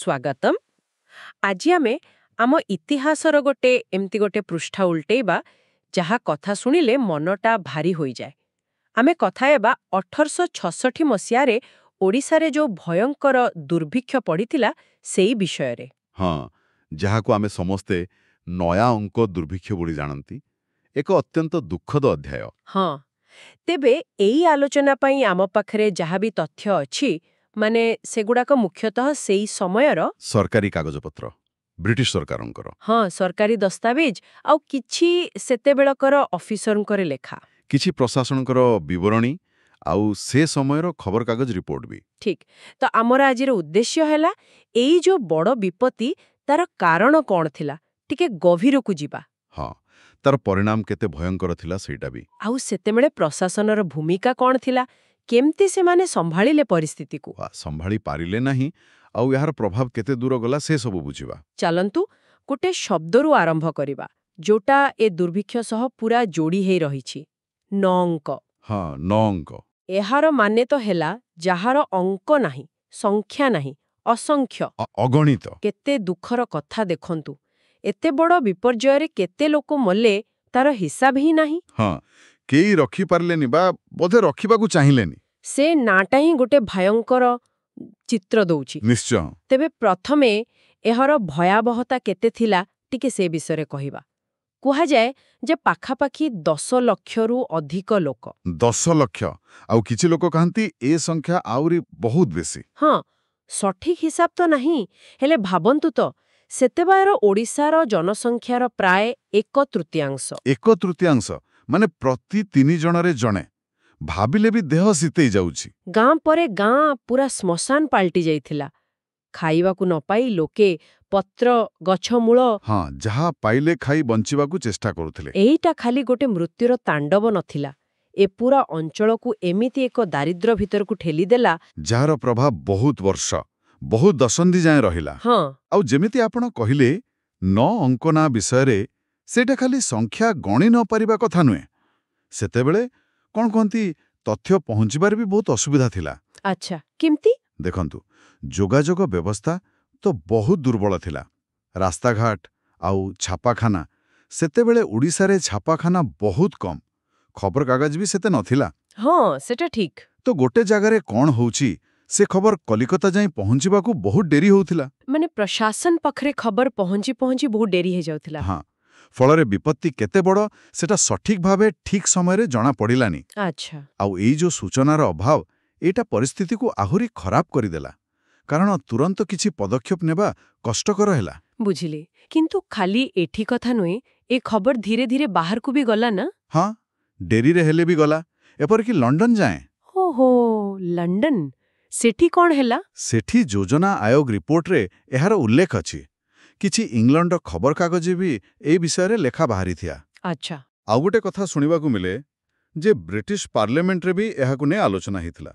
ସ୍ୱାଗତମ୍। ଆଜି ଆମେ ଆମ ଇତିହାସର ଗୋଟେ ଏମିତି ଗୋଟେ ପୃଷ୍ଠା ଉଲଟେଇବା, ଯାହା କଥା ଶୁଣିଲେ ମନଟା ଭାରି ହୋଇଯାଏ। ଆମେ କଥା ହେବା 1866 ମସିହାରେ ଓଡ଼ିଶାରେ ଯୋଉ ଭୟଙ୍କର ଦୁର୍ଭିକ୍ଷ ପଡ଼ିଥିଲା, ସେଇ ବିଷୟରେ। ହଁ, ଯାହାକୁ ଆମେ ସମସ୍ତେ ନୟା ଅଙ୍କ ଦୁର୍ଭିକ୍ଷ ବୋଲି ଜାଣନ୍ତି। ଏକ ଅତ୍ୟନ୍ତ ଦୁଃଖଦ ଅଧ୍ୟାୟ। ହଁ, ତେବେ ଏଇ ଆଲୋଚନା ପାଇଁ ଆମ ପାଖରେ ଯାହା ବି ତଥ୍ୟ ଅଛି, ମାନେ ସେଗୁଡ଼ାକ ମୁଖ୍ୟତଃ ସେଇ ସମୟର ସରକାରୀ କାଗଜପତ୍ର, ବ୍ରିଟିଶ ସରକାରଙ୍କର। ହଁ, ସରକାରୀ ଦସ୍ତାବିଜ ଆଉ କିଛି ସେତେବେଳକର ଅଫିସରଙ୍କର ଲେଖା। କିଛି ପ୍ରଶାସନଙ୍କର ବିବରଣୀ ଆଉ ସେ ସମୟର ଖବରକାଗଜ ରିପୋର୍ଟ ବି। ଠିକ୍। ତ ଆମର ଆଜିର ଉଦ୍ଦେଶ୍ୟ ହେଲା, ଏଇ ଯୋଉ ବଡ଼ ବିପତ୍ତି, ତାର କାରଣ କ'ଣ ଥିଲା, ଟିକେ ଗଭୀରକୁ ଯିବା। ହଁ, ତାର ପରିଣାମ କେତେ ଭୟଙ୍କର ଥିଲା, ସେଇଟା ବି। ଆଉ ସେତେବେଳେ ପ୍ରଶାସନର ଭୂମିକା କ'ଣ ଥିଲା, କେମିତି ସେମାନେ ସମ୍ଭାଳିଲେ ପରିସ୍ଥିତିକୁ। ବା ସମ୍ଭାଳି ପାରିଲେ ନାହିଁ, ଆଉ ଏହାର ପ୍ରଭାବ କେତେ ଦୂର ଗଲା, ସେ ସବୁ ବୁଝିବା। ଚାଲନ୍ତୁ, ଗୋଟେ ଶବ୍ଦରୁ ଆରମ୍ଭ କରିବା, ଯୋଉଟା ଏ ଦୁର୍ଭିକ୍ଷ ସହ ପୁରା ଯୋଡ଼ି ହେଇ ରହିଛି: ନଅ ଅଙ୍କ। ହଁ, ନଅ ଅଙ୍କ। ଏହାର ମାନେ ତ ହେଲା ଯାହାର ଅଙ୍କ ନାହିଁ, ସଂଖ୍ୟା ନାହିଁ, ଅସଂଖ୍ୟ। ଅଗଣିତ। କେତେ ଦୁଃଖର କଥା ଦେଖନ୍ତୁ, ଏତେ ବଡ଼ ବିପର୍ଯ୍ୟୟରେ କେତେ ଲୋକ ମଲେ, ତାର ହିସାବ ହିଁ ନାହିଁ। ହଁ, କେହି ରଖିପାରିଲେନି ବା ବୋଧେ ରଖିବାକୁ ଚାହିଁଲେନି। ସେ ନାଁଟା ହିଁ ଗୋଟେ ଭୟଙ୍କର ଚିତ୍ର ଦଉଛି। ନିଶ୍ଚୟ। ତେବେ ପ୍ରଥମେ ଏହାର ଭୟାବହତା କେତେ ଥିଲା, ଟିକେ ସେ ବିଷୟରେ କହିବା। କୁହାଯାଏ ଯେ ପାଖାପାଖି 10 ଲକ୍ଷରୁ ଅଧିକ ଲୋକ। 10 ଲକ୍ଷ! ଆଉ କିଛି ଲୋକ କହନ୍ତି ଏ ସଂଖ୍ୟା ଆହୁରି ବହୁତ ବେଶୀ। ହଁ, ସଠିକ ହିସାବ ତ ନାହିଁ, ହେଲେ ଭାବନ୍ତୁ ତ, ସେତେବେଳର ଓଡ଼ିଶାର ଜନସଂଖ୍ୟାର ପ୍ରାୟ ଏକ ତୃତୀୟାଂଶ। ଏକ ତୃତୀୟାଂଶ ମାନେ ପ୍ରତି ତିନି ଜଣରେ ଜଣେ। ଭାବିଲେ ବି ଦେହ ଶୀତେଇ ଯାଉଛି। ଗାଁ ପରେ ଗାଁ ପୁରା ଶ୍ମଶାନ ପାଲଟି ଯାଇଥିଲା। ଖାଇବାକୁ ନ ପାଇ ଲୋକେ ପତ୍ର, ଗଛ ମୂଳ, ହଁ, ଯାହା ପାଇଲେ ଖାଇ ବଞ୍ଚିବାକୁ ଚେଷ୍ଟା କରୁଥିଲେ। ଏଇଟା ଖାଲି ଗୋଟେ ମୃତ୍ୟୁର ତାଣ୍ଡବ ନଥିଲା। ଏ ପୁରା ଅଞ୍ଚଳକୁ ଏମିତି ଏକ ଦାରିଦ୍ର୍ୟ ଭିତରକୁ ଠେଲିଦେଲା, ଯାହାର ପ୍ରଭାବ ବହୁତ ବର୍ଷ, ବହୁତ ଦଶନ୍ଧି ଯାଏଁ ରହିଲା। ଆଉ ଯେମିତି ଆପଣ କହିଲେ ନଅ ଅଙ୍କ ନାଁ ବିଷୟରେ, ସେଇଟା ଖାଲି ସଂଖ୍ୟା ଗଣି ନ ପାରିବା କଥା ନୁହେଁ। ସେତେବେଳେ କ'ଣ କୁହନ୍ତି, ତଥ୍ୟ ପହଞ୍ଚିବାରେ ବି ବହୁତ ଅସୁବିଧା ଥିଲା। ଆଚ୍ଛା, କେମିତି? ଦେଖନ୍ତୁ, ଯୋଗାଯୋଗ ବ୍ୟବସ୍ଥା ତ ବହୁତ ଦୁର୍ବଳ ଥିଲା। ରାସ୍ତାଘାଟ ଆଉ ଛାପାଖାନା, ସେତେବେଳେ ଓଡ଼ିଶାରେ ଛାପାଖାନା ବହୁତ କମ୍, ଖବରକାଗଜ ବି ସେତେ ନଥିଲା। ହଁ, ସେଟା ଠିକ୍। ତ ଗୋଟେ ଜାଗାରେ କ'ଣ ହଉଛି, ସେ ଖବର କଲିକତା ଯାଏଁ ପହଞ୍ଚିବାକୁ ବହୁତ ଡେରି ହଉଥିଲା। ମାନେ ପ୍ରଶାସନ ପାଖରେ ଖବର ପହଞ୍ଚି ପହଞ୍ଚି ବହୁତ ଡେରି ହେଇଯାଉଥିଲା। ହଁ, ଫଳରେ ବିପତ୍ତି କେତେ ବଡ଼, ସେଟା ସଠିକ୍ ଭାବେ ଠିକ୍ ସମୟରେ ଜଣା ପଡ଼ିଲାନି। ଆଉ ଏଇ ଯୋଉ ସୂଚନାର ଅଭାବ, ଏଇଟା ପରିସ୍ଥିତିକୁ ଆହୁରି ଖରାପ କରିଦେଲା, କାରଣ ତୁରନ୍ତ କିଛି ପଦକ୍ଷେପ ନେବା କଷ୍ଟକର ହେଲା। ବୁଝିଲି। କିନ୍ତୁ ଖାଲି ଏଠି କଥା ନୁହେଁ, ଏ ଖବର ଧୀରେ ଧୀରେ ବାହାରକୁ ବି ଗଲା ନା? ହଁ, ଡେରିରେ ହେଲେ ବି ଗଲା, ଏପରିକି ଲଣ୍ଡନ ଯାଏଁ। ଓହୋ, ଲଣ୍ଡନ! ସେଠି କ'ଣ ହେଲା? ସେଠି ଯୋଜନା ଆୟୋଗ ରିପୋର୍ଟରେ ଏହାର ଉଲ୍ଲେଖ ଅଛି। କିଛି ଇଂଲଣ୍ଡର ଖବରକାଗଜ ବି ଏ ବିଷୟରେ ଲେଖା ବାହାରିଥିଲା। ଆଉ ଗୋଟେ କଥା ଶୁଣିବାକୁ ମିଳେ ଯେ ବ୍ରିଟିଶ ପାର୍ଲାମେଣ୍ଟରେ ବି ଏହାକୁ ନେଇ ଆଲୋଚନା ହେଇଥିଲା।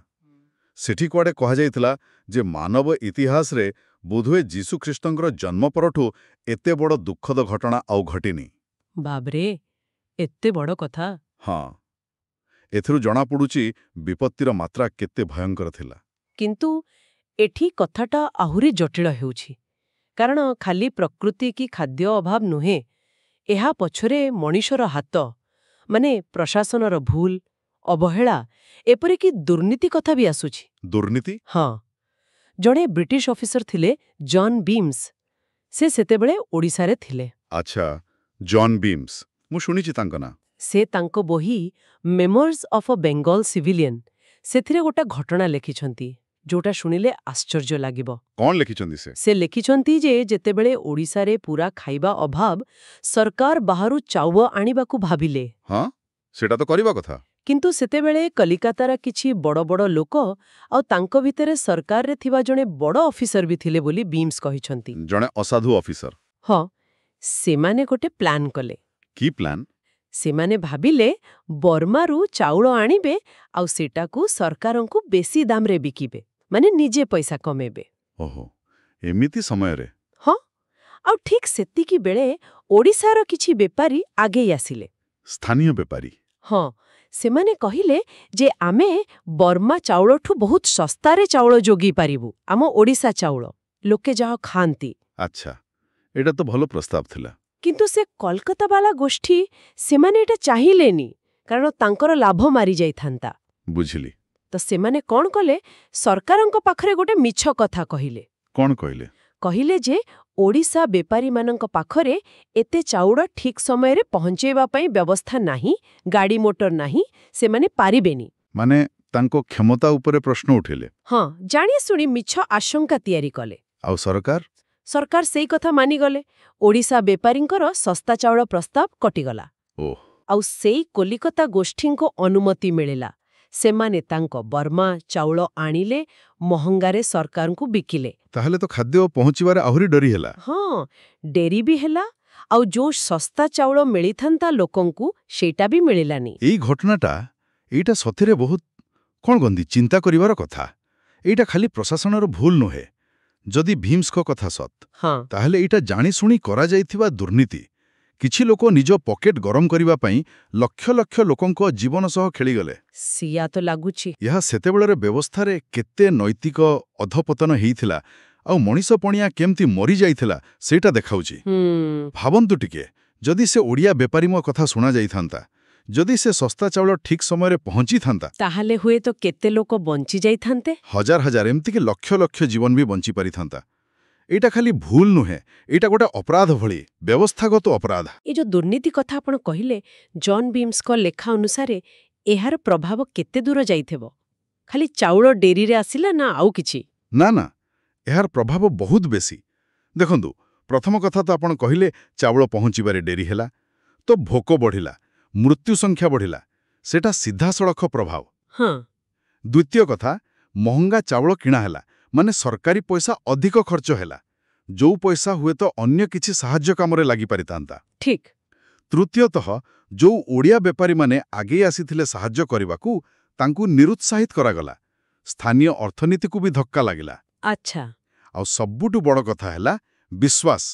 ସେଠି କୁଆଡ଼େ କୁହାଯାଇଥିଲା ଯେ ମାନବ ଇତିହାସରେ ବୋଧହୁଏ ଯୀଶୁଖ୍ରୀଷ୍ଟଙ୍କର ଜନ୍ମ ପରଠୁ ଏତେ ବଡ଼ ଦୁଃଖଦ ଘଟଣା ଆଉ ଘଟିନି। ବାବରେ, ଏତେ ବଡ଼ କଥା! ହଁ, ଏଥିରୁ ଜଣାପଡ଼ୁଛି ବିପତ୍ତିର ମାତ୍ରା କେତେ ଭୟଙ୍କର ଥିଲା। କିନ୍ତୁ ଏଠି କଥାଟା ଆହୁରି ଜଟିଳ ହେଉଛି, କାରଣ ଖାଲି ପ୍ରକୃତି କି ଖାଦ୍ୟ ଅଭାବ ନୁହେଁ, ଏହା ପଛରେ ମଣିଷର ହାତ, ମାନେ ପ୍ରଶାସନର ଭୁଲ, ଅବହେଳା, ଏପରିକି ଦୁର୍ନୀତି କଥା ବି ଆସୁଛି। ଦୁର୍ନୀତି? ହଁ, ଜଣେ ବ୍ରିଟିଶ ଅଫିସର ଥିଲେ, ଜନ୍ ବିମ୍ସ। ସେ ସେତେବେଳେ ଓଡ଼ିଶାରେ ଥିଲେ। ଆଚ୍ଛା, ଜନ୍ ବିମ୍ସ। ମୁଁ ଶୁଣିଛି ତାଙ୍କ ନାଁ। ସେ ତାଙ୍କ ବହି Memoirs of a Bengal Civilian, ସେଥିରେ ଗୋଟେ ଘଟଣା ଲେଖିଛନ୍ତି, ଯୋଉଟା ଶୁଣିଲେ ଆଶ୍ଚର୍ଯ୍ୟ ଲାଗିବ। କ'ଣ ଲେଖିଛନ୍ତି ସେ? ସେ ଲେଖିଛନ୍ତି ଯେ ଯେତେବେଳେ ଓଡ଼ିଶାରେ ପୁରା ଖାଇବା ଅଭାବ, ସରକାର ବାହାରୁ ଚାଉଳ ଆଣିବାକୁ ଭାବିଲେ। ହଁ, ସେଟା ତ କରିବା କଥା। କିନ୍ତୁ ସେତେବେଳେ କଲିକତାର କିଛି ବଡ଼ ବଡ଼ ଲୋକ ଆଉ ତାଙ୍କ ଭିତରେ ସରକାରରେ ଥିବା ଜଣେ ବଡ଼ ଅଫିସର ବି ଥିଲେ ବୋଲି ବିମ୍ସ କହିଛନ୍ତି। ଜଣେ ଅସାଧୁ ଅଫିସର। ହଁ, ସେମାନେ ଗୋଟେ ପ୍ଲାନ୍ କଲେ। କି ପ୍ଲାନ୍? ସେମାନେ ଭାବିଲେ ବର୍ମାରୁ ଚାଉଳ ଆଣିବେ ଆଉ ସେଟାକୁ ସରକାରଙ୍କୁ ବେଶୀ ଦାମରେ ବିକିବେ, ମାନେ ନିଜେ ପଇସା କମେଇବେ। ଓହୋ, ଏମିତି ସମୟରେ! ହଁ, ଆଉ ଠିକ୍ ସେତିକି ବେଳେ ଓଡ଼ିଶାର କିଛି ବେପାରୀ ଆଗେଇ ଆସିଲେ। ସ୍ଥାନୀୟ ବେପାରୀ? ହଁ, ସେମାନେ କହିଲେ ଯେ ଆମେ ବର୍ମା ଚାଉଳଠୁ ବହୁତ ଶସ୍ତାରେ ଚାଉଳ ଯୋଗେଇ ପାରିବୁ, ଆମ ଓଡ଼ିଶା ଚାଉଳ। ଲୋକେ ଯାହା ଖାଆନ୍ତି। ଆଚ୍ଛା, ଏଇଟା ତ ଭଲ ପ୍ରସ୍ତାବ ଥିଲା। କିନ୍ତୁ ସେ କୋଲକାତାବାଲା ଗୋଷ୍ଠୀ, ସେମାନେ ଏଇଟା ଚାହିଁଲେନି, କାରଣ ତାଙ୍କର ଲାଭ ମାରିଯାଇଥାନ୍ତା। ବୁଝିଲି। ତ ସେମାନେ କ'ଣ କଲେ, ସରକାରଙ୍କ ପାଖରେ ଗୋଟେ ମିଛ କଥା କହିଲେ। କ'ଣ କହିଲେ? କହିଲେ ଯେ ଓଡ଼ିଶା ବେପାରୀମାନଙ୍କ ପାଖରେ ଏତେ ଚାଉଳ ଠିକ୍ ସମୟରେ ପହଞ୍ଚେଇବା ପାଇଁ ବ୍ୟବସ୍ଥା ନାହିଁ, ଗାଡ଼ି ମୋଟର ନାହିଁ, ସେମାନେ ପାରିବେନି। ମାନେ ତାଙ୍କ କ୍ଷମତା ଉପରେ ପ୍ରଶ୍ନ ଉଠେଇଲେ। ହଁ, ଜାଣିଶୁଣି ମିଛ ଆଶଙ୍କା ତିଆରି କଲେ। ଆଉ ସରକାର? ସରକାର ସେଇ କଥା ମାନିଗଲେ। ଓଡ଼ିଶା ବେପାରୀଙ୍କର ଶସ୍ତା ଚାଉଳ ପ୍ରସ୍ତାବ କଟିଗଲା। ଓହ। ଆଉ ସେଇ କଲିକତା ଗୋଷ୍ଠୀଙ୍କୁ ଅନୁମତି ମିଳିଲା। ସେମାନେ ତାଙ୍କ ବର୍ମା ଚାଉଳ ଆଣିଲେ, ମହଙ୍ଗାରେ ସରକାରଙ୍କୁ ବିକିଲେ। ତାହେଲେ ତ ଖାଦ୍ୟ ପହଞ୍ଚିବାରେ ଆହୁରି ଡେରି ହେଲା। ହଁ, ଡେରି ବି ହେଲା, ଆଉ ଯୋଉ ଶସ୍ତା ଚାଉଳ ମିଳିଥାନ୍ତା ଲୋକଙ୍କୁ, ସେଇଟା ବି ମିଳିଲାନି। ଏଇ ଘଟଣାଟା, ଏଇଟା ସତରେ ବହୁତ, କ'ଣ କହନ୍ତି, ଚିନ୍ତା କରିବାର କଥା। ଏଇଟା ଖାଲି ପ୍ରଶାସନର ଭୁଲ ନୁହେଁ। ଯଦି ଭୀମ୍ସଙ୍କ କଥା ସତ, ତାହେଲେ ଏଇଟା ଜାଣିଶୁଣି କରାଯାଇଥିବା ଦୁର୍ନୀତି। କିଛି ଲୋକ ନିଜ ପକେଟ ଗରମ କରିବା ପାଇଁ ଲକ୍ଷ ଲକ୍ଷ ଲୋକଙ୍କ ଜୀବନ ସହ ଖେଳିଗଲେ। ସେଇଆ ତ ଲାଗୁଛି। ଏହା ସେତେବେଳର ବ୍ୟବସ୍ଥାରେ କେତେ ନୈତିକ ଅଧପତନ ହେଇଥିଲା ଆଉ ମଣିଷ ପଣିଆ କେମିତି ମରିଯାଇଥିଲା, ସେଇଟା ଦେଖାଉଛି। ଭାବନ୍ତୁ ଟିକେ, ଯଦି ସେ ଓଡ଼ିଆ ବେପାରୀଙ୍କ କଥା ଶୁଣାଯାଇଥାନ୍ତା, ଯଦି ସେ ଶସ୍ତା ଚାଉଳ ଠିକ୍ ସମୟରେ ପହଞ୍ଚିଥାନ୍ତା, ତାହେଲେ ହୁଏତ କେତେ ଲୋକ ବଞ୍ଚି ଯାଇଥାନ୍ତେ। ହଜାର ହଜାର, ଏମିତିକି ଲକ୍ଷ ଲକ୍ଷ ଜୀବନ ବି ବଞ୍ଚି ପାରିଥାନ୍ତା। ଏଇଟା ଖାଲି ଭୁଲ ନୁହେଁ, ଏଇଟା ଗୋଟେ ଅପରାଧ ଭଳି, ବ୍ୟବସ୍ଥାଗତ ଅପରାଧ। ଏ ଯୋଉ ଦୁର୍ନୀତି କଥା ଆପଣ କହିଲେ, ଜନ୍ ବିମ୍ସଙ୍କ ଲେଖା ଅନୁସାରେ ଏହାର ପ୍ରଭାବ କେତେ ଦୂର ଯାଇଥିବ? ଖାଲି ଚାଉଳ ଡେରିରେ ଆସିଲା ନା ଆଉ କିଛି? ନା ନା, ଏହାର ପ୍ରଭାବ ବହୁତ ବେଶୀ। ଦେଖନ୍ତୁ, ପ୍ରଥମ କଥା ତ ଆପଣ କହିଲେ ଚାଉଳ ପହଞ୍ଚିବାରେ ଡେରି ହେଲା, ତ ଭୋକ ବଢ଼ିଲା, ମୃତ୍ୟୁ ସଂଖ୍ୟା ବଢ଼ିଲା। ସେଟା ସିଧାସଳଖ ପ୍ରଭାବ। ଦ୍ୱିତୀୟ କଥା, ମହଙ୍ଗା ଚାଉଳ କିଣା ହେଲା ମାନେ ସରକାରୀ ପଇସା ଅଧିକ ଖର୍ଚ୍ଚ ହେଲା, ଯୋଉ ପଇସା ହୁଏତ ଅନ୍ୟ କିଛି ସାହାଯ୍ୟ କାମରେ ଲାଗିପାରିଥାନ୍ତା। ତୃତୀୟତଃ, ଯୋଉ ଓଡ଼ିଆ ବେପାରୀମାନେ ଆଗେଇ ଆସିଥିଲେ ସାହାଯ୍ୟ କରିବାକୁ, ତାଙ୍କୁ ନିରୁତ୍ସାହିତ କରାଗଲା। ସ୍ଥାନୀୟ ଅର୍ଥନୀତିକୁ ବି ଧକ୍କା ଲାଗିଲା। ଆଉ ସବୁଠୁ ବଡ଼ କଥା ହେଲା ବିଶ୍ୱାସ।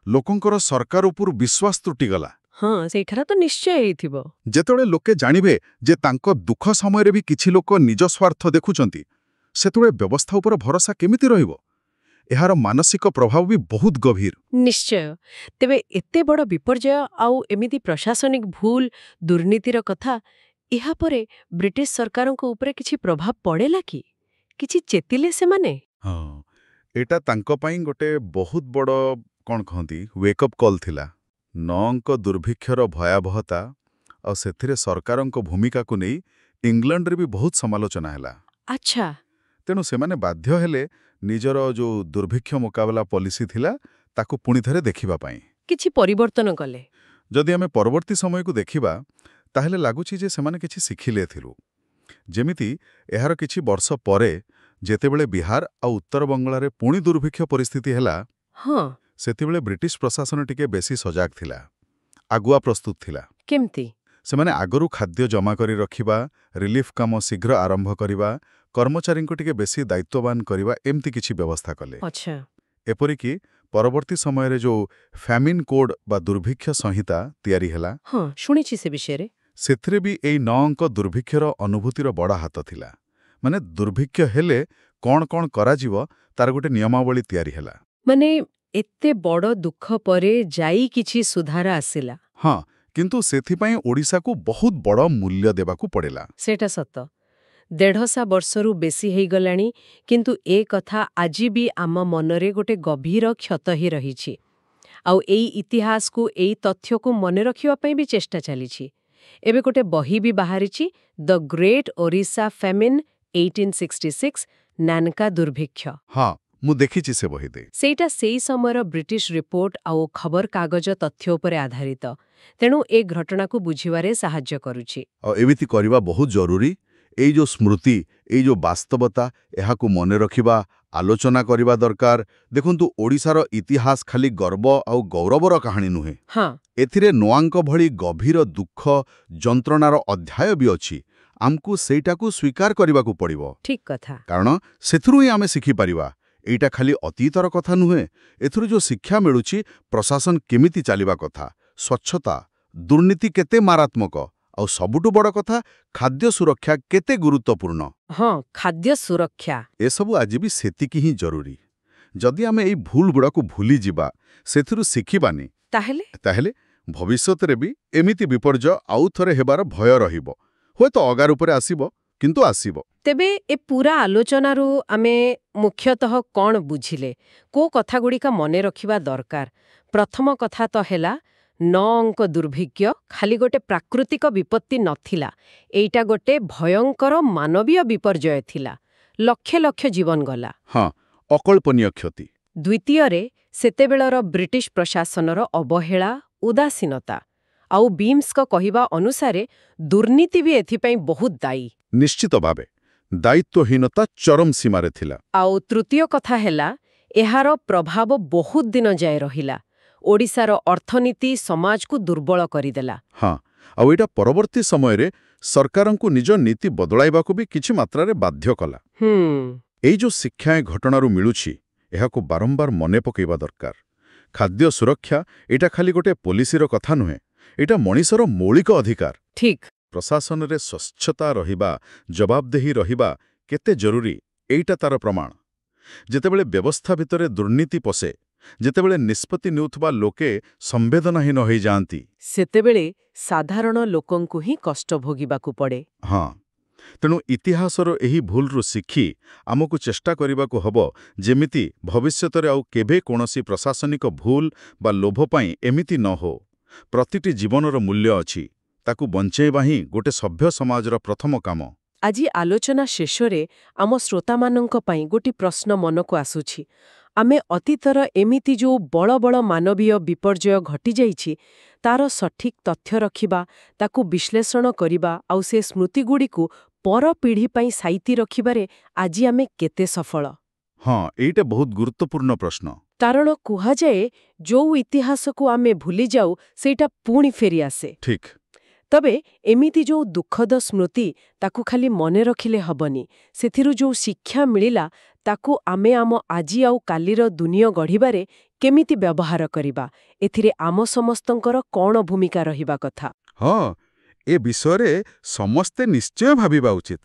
ଲୋକଙ୍କର ସରକାର ଉପରୁ ବିଶ୍ୱାସ ତୁଟିଗଲା। ହଁ, ସେଇଟା ତ ନିଶ୍ଚୟ ହେଇଥିବ। ଯେତେବେଳେ ଲୋକେ ଜାଣିବେ ଯେ ତାଙ୍କ ଦୁଃଖ ସମୟରେ ବି କିଛି ଲୋକ ନିଜ ସ୍ୱାର୍ଥ ଦେଖୁଛନ୍ତି, ସେତେବେଳେ ବ୍ୟବସ୍ଥା ଉପରେ ଭରସା କେମିତି ରହିବ? ଏହାର ମାନସିକ ପ୍ରଭାବ ବି ବହୁତ ଗଭୀର। ନିଶ୍ଚୟ। ତେବେ ଏତେ ବଡ଼ ବିପର୍ଯ୍ୟୟ ଆଉ ଏମିତି ପ୍ରଶାସନିକ ଭୁଲ, ଦୁର୍ନୀତିର କଥା, ଏହାପରେ ବ୍ରିଟିଶ ସରକାରଙ୍କ ଉପରେ କିଛି ପ୍ରଭାବ ପଡ଼େଲା କି? କିଛି ଚେତିଲେ ସେମାନେ? ହଁ, ଏଇଟା ତାଙ୍କ ପାଇଁ ଗୋଟେ ବହୁତ ବଡ଼, କ'ଣ କହନ୍ତି, ୱେକଅପ୍ କଲ୍ ଥିଲା। ନଅଙ୍କ ଦୁର୍ଭିକ୍ଷର ଭୟାବହତା ଆଉ ସେଥିରେ ସରକାରଙ୍କ ଭୂମିକାକୁ ନେଇ ଇଂଲଣ୍ଡରେ ବି ବହୁତ ସମାଲୋଚନା ହେଲା। ତେଣୁ ସେମାନେ ବାଧ୍ୟ ହେଲେ ନିଜର ଯୋଉ ଦୁର୍ଭିକ୍ଷ ମୁକାବିଲା ପଲିସି ଥିଲା, ତାକୁ ପୁଣି ଥରେ ଦେଖିବା ପାଇଁ। କିଛି ପରିବର୍ତ୍ତନ କଲେ? ଯଦି ଆମେ ପରବର୍ତ୍ତୀ ସମୟକୁ ଦେଖିବା, ତାହେଲେ ଲାଗୁଛି ଯେ ସେମାନେ କିଛି ଶିଖିଲେ ଏଥିରୁ। ଯେମିତି ଏହାର କିଛି ବର୍ଷ ପରେ ଯେତେବେଳେ ବିହାର ଆଉ ଉତ୍ତର ବଙ୍ଗଳାରେ ପୁଣି ଦୁର୍ଭିକ୍ଷ ପରିସ୍ଥିତି ହେଲା, ସେତେବେଳେ ବ୍ରିଟିଶ ପ୍ରଶାସନ ଟିକେ ବେଶୀ ସଜାଗ ଥିଲା, ଆଗୁଆ ପ୍ରସ୍ତୁତ ଥିଲା। କେମିତି? ସେମାନେ ଆଗରୁ ଖାଦ୍ୟ ଜମା କରି ରଖିବା, ରିଲିଫ କାମ ଶୀଘ୍ର ଆରମ୍ଭ କରିବା, କର୍ମଚାରୀଙ୍କୁ ଟିକେ ବେଶୀ ଦାୟିତ୍ୱବାନ କରିବା, ଏମିତି କିଛି ବ୍ୟବସ୍ଥା କଲେ। ଏପରିକି ପରବର୍ତ୍ତୀ ସମୟରେ ଯୋଉ ଫ୍ୟାମିନ୍ କୋଡ୍ ବା ଦୁର୍ଭିକ୍ଷ ସଂହିତା ତିଆରି ହେଲା, ହଁ, ଶୁଣିଛି ସେ ବିଷୟରେ। ସେଥିରେ ବି ଏଇ ନଅଙ୍କ ଦୁର୍ଭିକ୍ଷର ଅନୁଭୂତିର ବଡ଼ ହାତ ଥିଲା। ମାନେ ଦୁର୍ଭିକ୍ଷ ହେଲେ କ'ଣ କ'ଣ କରାଯିବ, ତାର ଗୋଟେ ନିୟମାବଳୀ ତିଆରି ହେଲା। ମାନେ ଏତେ ବଡ଼ ଦୁଃଖ ପରେ ଯାଇ କିଛି ସୁଧାର ଆସିଲା। ହଁ, କିନ୍ତୁ ସେଥିପାଇଁ ଓଡ଼ିଶାକୁ ବହୁତ ବଡ଼ ମୂଲ୍ୟ ଦେବାକୁ ପଡ଼ିଲା। ସେଇଟା ସତ। 150 ବର୍ଷରୁ ବେଶୀ ହେଇଗଲାଣି, କିନ୍ତୁ ଏ କଥା ଆଜି ବି ଆମ ମନରେ ଗୋଟେ ଗଭୀର କ୍ଷତ ହିଁ ରହିଛି। ଆଉ ଏଇ ଇତିହାସକୁ, ଏଇ ତଥ୍ୟକୁ ମନେ ରଖିବା ପାଇଁ ବି ଚେଷ୍ଟା ଚାଲିଛି। ଏବେ ଗୋଟେ ବହି ବି ବାହାରିଛି, ଦ ଗ୍ରେଟ୍ ଓରିସା ଫେମିନ୍ 1866, ନାନକା ଦୁର୍ଭିକ୍ଷ। ହଁ, ମୁଁ ଦେଖିଛି ସେ ବହି ଦେଇ। ସେଇଟା ସେଇ ସମୟର ବ୍ରିଟିଶ ରିପୋର୍ଟ ଆଉ ଖବରକାଗଜ ତଥ୍ୟ ଉପରେ ଆଧାରିତ। ତେଣୁ ଏ ଘଟଣାକୁ ବୁଝିବାରେ ସାହାଯ୍ୟ କରୁଛି। ଆଉ ଏମିତି କରିବା ବହୁତ ଜରୁରୀ। ଏଇ ଯୋଉ ସ୍ମୃତି, ଏଇ ଯୋଉ ବାସ୍ତବତା, ଏହାକୁ ମନେ ରଖିବା, ଆଲୋଚନା କରିବା ଦରକାର। ଦେଖନ୍ତୁ, ଓଡ଼ିଶାର ଇତିହାସ ଖାଲି ଗର୍ବ ଆଉ ଗୌରବର କାହାଣୀ ନୁହେଁ। ଏଥିରେ ନୂଆଙ୍କ ଭଳି ଗଭୀର ଦୁଃଖ, ଯନ୍ତ୍ରଣାର ଅଧ୍ୟାୟ ବି ଅଛି। ଆମକୁ ସେଇଟାକୁ ସ୍ୱୀକାର କରିବାକୁ ପଡ଼ିବ। ଠିକ କଥା। କାରଣ ସେଥିରୁ ହିଁ ଆମେ ଶିଖିପାରିବା। ଏଇଟା ଖାଲି ଅତୀତର କଥା ନୁହେଁ। ଏଥିରୁ ଯୋଉ ଶିକ୍ଷା ମିଳୁଛି, ପ୍ରଶାସନ କେମିତି ଚାଲିବା କଥା, ସ୍ୱଚ୍ଛତା, ଦୁର୍ନୀତି କେତେ ମାରାତ୍ମକ, ଆଉ ସବୁଠୁ ବଡ଼ କଥା, ଖାଦ୍ୟ ସୁରକ୍ଷା କେତେ ଗୁରୁତ୍ୱପୂର୍ଣ୍ଣ, ହଁ, ଖାଦ୍ୟ ସୁରକ୍ଷା। ଏସବୁ ଆଜି ବି ସେତିକି ହିଁ ଜରୁରୀ। ଯଦି ଆମେ ଏଇ ଭୁଲଗୁଡ଼ାକୁ ଭୁଲିଯିବା, ସେଥିରୁ ଶିଖିବାନି, ତାହେଲେ ତାହେଲେ ଭବିଷ୍ୟତରେ ବି ଏମିତି ବିପର୍ଯ୍ୟୟ ଆଉ ଥରେ ହେବାର ଭୟ ରହିବ। ହୁଏତ ଅଗା ରୂପରେ ଆସିବ, କିନ୍ତୁ ଆସିବ। ତେବେ ଏ ପୁରା ଆଲୋଚନାରୁ ଆମେ ମୁଖ୍ୟତଃ କ'ଣ ବୁଝିଲେ? କୋଉ କଥାଗୁଡ଼ିକ ମନେ ରଖିବା ଦରକାର? ପ୍ରଥମ କଥା ତ ହେଲା, ନଅ ଅଙ୍କ ଦୁର୍ଭିକ୍ଷ ଖାଲି ଗୋଟେ ପ୍ରାକୃତିକ ବିପତ୍ତି ନଥିଲା, ଏଇଟା ଗୋଟେ ଭୟଙ୍କର ମାନବୀୟ ବିପର୍ଯ୍ୟୟ ଥିଲା। ଲକ୍ଷ ଲକ୍ଷ ଜୀବନ ଗଲା। ହଁ, ଅକଳ୍ପନୀୟ କ୍ଷତି। ଦ୍ୱିତୀୟରେ, ସେତେବେଳର ବ୍ରିଟିଶ ପ୍ରଶାସନର ଅବହେଳା, ଉଦାସୀନତା। ଆଉ ବିମ୍ସଙ୍କ କହିବା ଅନୁସାରେ ଦୁର୍ନୀତି ବି ଏଥିପାଇଁ ବହୁତ ଦାୟୀ। ନିଶ୍ଚିତ ଭାବେ ଦାୟିତ୍ୱହୀନତା ଚରମ ସୀମାରେ ଥିଲା। ଆଉ ତୃତୀୟ କଥା ହେଲା, ଏହାର ପ୍ରଭାବ ବହୁତ ଦିନ ଯାଏ ରହିଲା। ଓଡ଼ିଶାର ଅର୍ଥନୀତି, ସମାଜକୁ ଦୁର୍ବଳ କରିଦେଲା। ହଁ, ଆଉ ଏଇଟା ପରବର୍ତ୍ତୀ ସମୟରେ ସରକାରଙ୍କୁ ନିଜ ନୀତି ବଦଳାଇବାକୁ ବି କିଛି ମାତ୍ରାରେ ବାଧ୍ୟ କଲା। ଏଇ ଯୋଉ ଶିକ୍ଷା ଏ ଘଟଣାରୁ ମିଳୁଛି, ଏହାକୁ ବାରମ୍ବାର ମନେ ପକାଇବା ଦରକାର। ଖାଦ୍ୟ ସୁରକ୍ଷା ଏଇଟା ଖାଲି ଗୋଟେ ପଲିସିର କଥା ନୁହେଁ, ଏଇଟା ମଣିଷର ମୌଳିକ ଅଧିକାର। ପ୍ରଶାସନରେ ସ୍ୱଚ୍ଛତା ରହିବା, ଜବାବଦେହି ରହିବା କେତେ ଜରୁରୀ, ଏଇଟା ତାର ପ୍ରମାଣ। ଯେତେବେଳେ ବ୍ୟବସ୍ଥା ଭିତରେ ଦୁର୍ନୀତି ପଶେ, ଯେତେବେଳେ ନିଷ୍ପତ୍ତି ନେଉଥିବା ଲୋକେ ସମ୍ବେଦନାହୀନ ହୋଇଯାଆନ୍ତି, ସେତେବେଳେ ସାଧାରଣ ଲୋକଙ୍କୁ ହିଁ କଷ୍ଟ ଭୋଗିବାକୁ ପଡ଼େ। ହଁ, ତେଣୁ ଇତିହାସର ଏହି ଭୁଲରୁ ଶିଖି ଆମକୁ ଚେଷ୍ଟା କରିବାକୁ ହବ ଯେମିତି ଭବିଷ୍ୟତରେ ଆଉ କେବେ କୌଣସି ପ୍ରଶାସନିକ ଭୁଲ ବା ଲୋଭ ପାଇଁ ଏମିତି ନ ହଉ। ପ୍ରତିଟି ଜୀବନର ମୂଲ୍ୟ ଅଛି, ତାକୁ ବଞ୍ଚେଇବା ହିଁ ଗୋଟେ ସଭ୍ୟ ସମାଜର ପ୍ରଥମ କାମ। ଆଜି ଆଲୋଚନା ଶେଷରେ ଆମ ଶ୍ରୋତାମାନଙ୍କ ପାଇଁ ଗୋଟି ପ୍ରଶ୍ନ ମନକୁ ଆସୁଛି। ଆମେ ଅତୀତର ଏମିତି ଯୋଉ ବଡ଼ ବଡ଼ ମାନବୀୟ ବିପର୍ଯ୍ୟୟ ଘଟିଯାଇଛି, ତାର ସଠିକ୍ ତଥ୍ୟ ରଖିବା, ତାକୁ ବିଶ୍ଳେଷଣ କରିବା ଆଉ ସେ ସ୍ମୃତିଗୁଡ଼ିକୁ ପର ପିଢ଼ି ପାଇଁ ସାଇତି ରଖିବାରେ ଆଜି ଆମେ କେତେ ସଫଳ? ହଁ, ଏଇଟା ବହୁତ ଗୁରୁତ୍ୱପୂର୍ଣ୍ଣ ପ୍ରଶ୍ନ। କାରଣ କୁହାଯାଏ, ଯୋଉ ଇତିହାସକୁ ଆମେ ଭୁଲିଯାଉ, ସେଇଟା ପୁଣି ଫେରିଆସେ। ତେବେ ଏମିତି ଯୋଉ ଦୁଃଖଦ ସ୍ମୃତି, ତାକୁ ଖାଲି ମନେ ରଖିଲେ ହବନି। ସେଥିରୁ ଯୋଉ ଶିକ୍ଷା ମିଳିଲା, ତାକୁ ଆମେ ଆମ ଆଜି ଆଉ କାଲିର ଦୁନିଆ ଗଢ଼ିବାରେ କେମିତି ବ୍ୟବହାର କରିବା, ଏଥିରେ ଆମ ସମସ୍ତଙ୍କର କ'ଣ ଭୂମିକା ରହିବା କଥା? ହଁ, ଏ ବିଷୟରେ ସମସ୍ତେ ନିଶ୍ଚୟ ଭାବିବା ଉଚିତ।